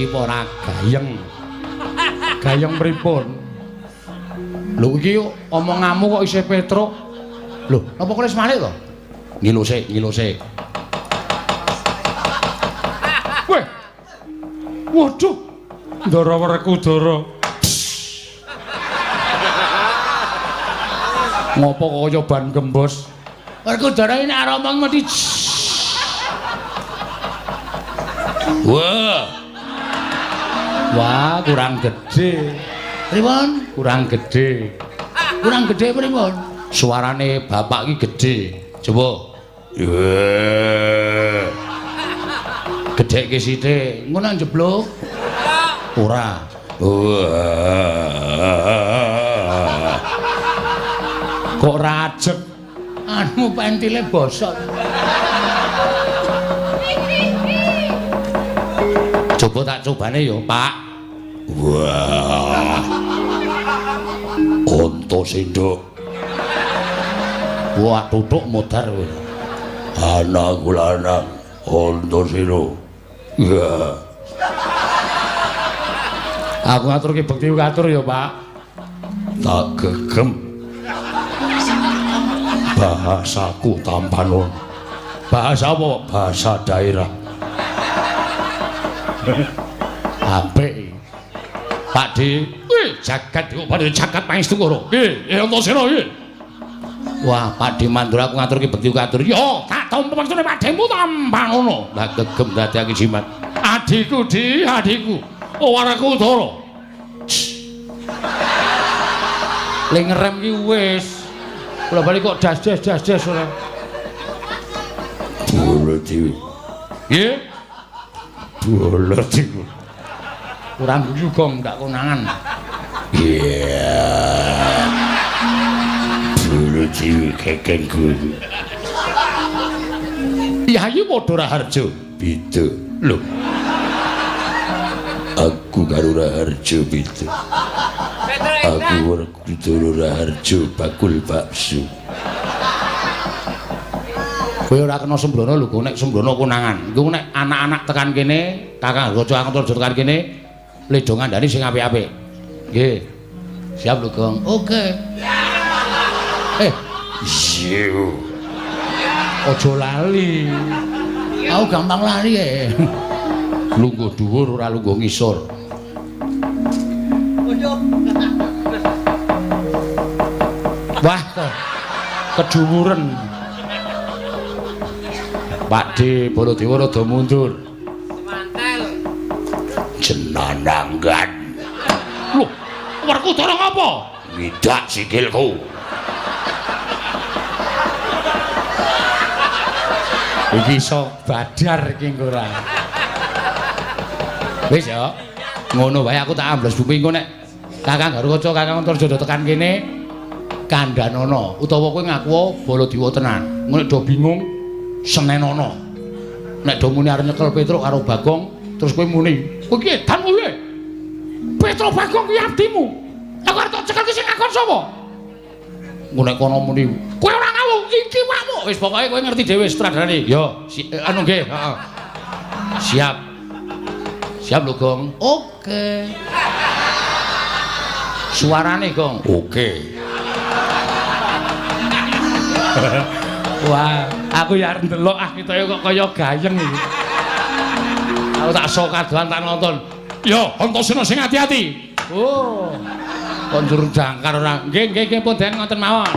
Iki ora gayeng. Gayeng pripun? Lho iki omonganmu kok isih Petruk. Lho, napa kowe wis malik to? Ngilo sik, ngilo sik. Weh. Waduh. Ndara Werkudara. Ngopo kaya ban gembos? Werkudara ini nek arep omong mesti. Wah. Wah, kurang gede. Pripun? Kurang gede. Kurang gede pripun? Suarane bapak iki gede. Coba. Wah. Gedhekke sithik. Ngono nek njeblug? Ora. Wah. Kok rajek? Anu pentile bosok. Coba tak cobane ya, Pak. Wah. Antasendha. Wah, tutuk modar kowe. Anakku lanang Antasena. Ya. Aku ngaturke bekti katur ya, Pak. Tak gegem. Bahasaku tampanon. Bahasa apa? Bahasa daerah. Apik. Pak D. Wih, jagat kok padha jagat pangestu karo. Nggih, Antasena iki. Wah, Pak D Mandura aku ngaturke bekti katur. Yo, tak tampa pangestune Pak D-mu tampanono. Lah gegem dadekake jimat. Adhiku, Di, adhiku. Oh, Werkudara. Le ngerem ki wis. Kula bali kok das-das das-das ora. Bala Dewi. Nggih. Bala Dewi. Kurang guyu gong gak konangan. Iya. Bala Dewi kekeng guru. Yayi padha Raharja. Beda. Lho. Aku karo Raharja beda. Aku Werkudara Raharja bakul bakso. Kowe ora kena sembrono lho, nek sembrono konangan. Iku nek anak-anak tekan kene, Kakang Raja Antarja tekan kene, ledo ngandani sing apik-apik. Nggih. Siap lho, Gong. Oke. Iyo. Aja lali. Aku gampang lali e. Lungguh dhuwur ora lungguh ngisor. Wah, keduwuren. Pak D Baladewa rada mundur. Semantel. Jenananggan. Lho, Werkudara ngapa? Ngidak sikilku. Iki iso badar iki engko ora. Wis ya. Ngono wae aku tak ambles bumi engko nek Kakang Garukaca, Kakang Antarja tekan kene kandhanono utawa kowe ngaku Baladewa tenan. Engko nek do bingung senenono. Nek do muni arep nyekel Petruk karo Bagong, terus kowe muni, "Kowe iki edan kowe." Petruk Bagong kuwi abdimu. Aku arep tak cekel ki sing ngakon sapa? Engko nek kono muni, "Kowe ora ngawur iki awakmu." Wis pokoke kowe ngerti dhewe sutradarane. Ya, anu nggih, heeh. Siap. Siap lho, Gong. Oke. Suarane, Gong. Oke. Wah, aku ya arep ndelok ah ketoke kok kaya gayeng iki. Aku tak sok kadohan tak nonton. Yo, Antasena sing ati-ati. Oh. Kon njur jangkar ora. Nggih, nggih, nggih pun den ngoten mawon.